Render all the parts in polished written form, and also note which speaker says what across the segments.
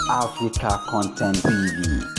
Speaker 1: Africa Content TV.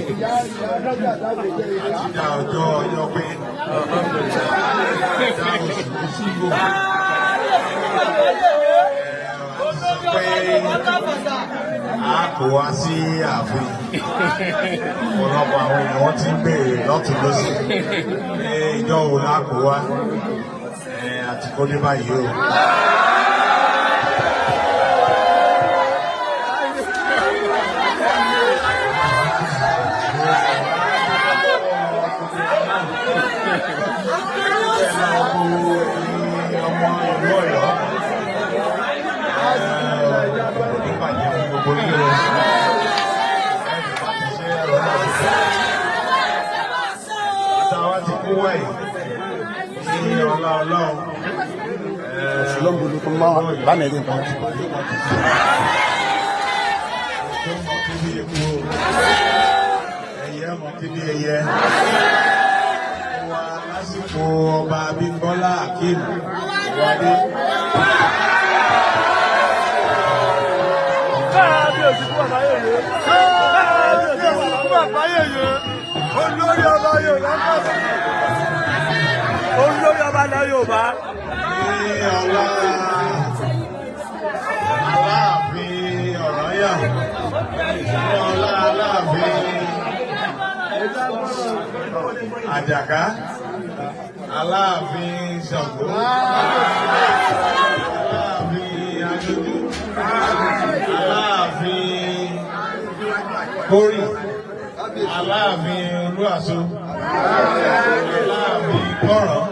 Speaker 2: Àti dá ọjọ́ ọjọ́ pé dá oṣù sígbò. Pé a kò wá sí ààfin. Ọ̀pọ̀lọpọ̀ àwọn èèyàn wọ́n ti ń béèrè lọ́tún lọ́sì pé ìjọ wo la kó wá àti kó dé báyìí o. Ọmọ ìlú Ọ̀yọ́ kò ní bàjẹ́ fún gbogbo yín o. Ṣé ẹ̀rọ náà ti fẹ́? Táwa ti kú wáyé ní ọlá Ọlọ́run. Ẹyẹ ọmọ kíbi ẹyẹ. Wà lásìkò ọba Abímbọ́lá Akeem Wadé.
Speaker 3: Kábíyèsí fún bàbá yèyé. Kábíyèsí fún bàbá yèyé. Olórí ọba Yorùbá kàbọ̀. Olórí ọba ilẹ̀ Yorùbá.
Speaker 2: Ní ọlá Aláàfin Ọ̀rànyàn. Ní ọlá Aláàfin Àjàká. Aláàfin Ṣàngó. Aláàfin Adójú. Aláàfin Kórì. Aláàfin Olúàṣọ. Aláàfin Kọ̀ràn.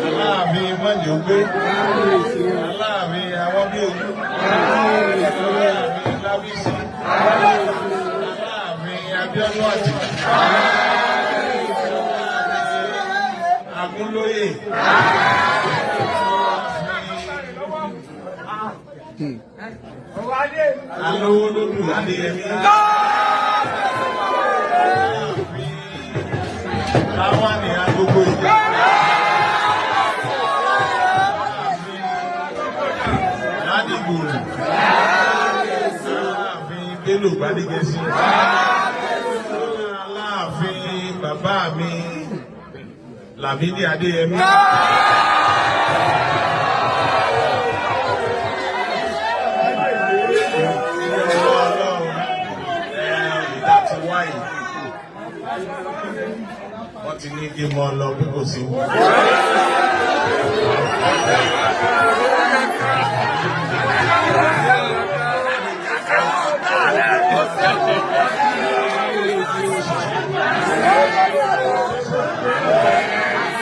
Speaker 2: Aláàfin Mọ́jọ́gbé. Aláàfin Awọ́bíojú. Aláàfin Lábísí. Aláàfin Abíọ́dún Àtìbà. Agúnlóyè. Alówólódù Adéyẹmí. Láwání agogo ìjà. Ládìgbòrò. Aláàfin Bello Gbádégẹṣin. Aláàfin bàbá mi Lámídì Adéyẹmí. Ọlọ́run ìdá ti wáyé. Wọ́n ti ní kí n mọ lọ bí kò sí wù.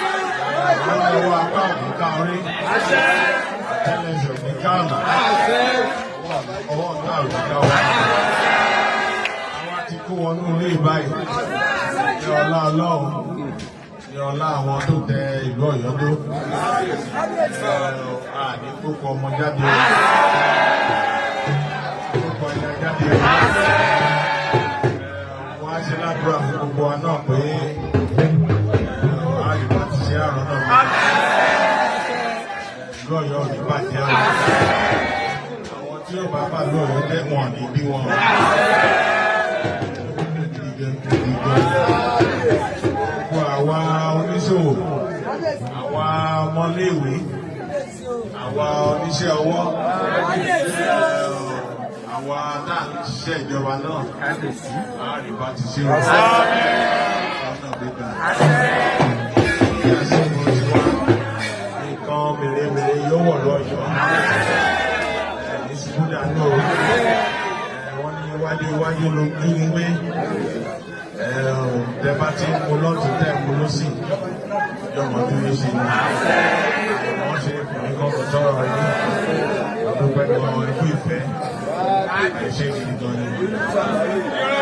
Speaker 2: Ọwọ́ apá òní ká orí. Tẹ́lẹsẹ̀ òní ká ọ̀nà. Ọwọ́ ọ̀gá òní ká wá. Àwa ti kó wọnú ilé báyìí. Ní ọlá Ọlọ́run. Ní ọlá àwọn tó tẹ ìlú Ọ̀yọ́ dó. Àní kókó ọmọ jáde. Kókó ọmọ jáde. Wọ́n á ṣe ládùúrà fún gbogbo wa náà pé àyùbá ti ṣe àrùn náà. Ìlú Ọ̀yọ́ ò ní bàjẹ́ o. Àwọn tí yóò bá bà lú Ọ̀yọ́ jẹ́ wọn ní bí wọn. Gbogbo àwa oníṣòwò, àwa ọmọléèwé, àwa oníṣẹ́ ọwọ́, àwa tá à ń ṣiṣẹ́ ìjọba náà, àríwá ti ṣe o. Ọ̀nà gbígbà. Ní àsìkò tiwa, nǹkan mèremère yóò wọ̀ lọ́yọ̀ọ́. Ẹ̀ní ṣubú dànù o. Wọ́n ní iwájú iwájú lójú ń gbé. Tẹ bá ti ń mu lọ́tún tẹ́ ń mu lọ́sì, yọ̀mọ̀ dúró sí i. Wọ́n ṣe kùnrin kan kò sọ̀rọ̀ yìí. Ọdún pẹ̀lú àwọn ikú ìfẹ́. Ẹ ṣe gidi gan ni.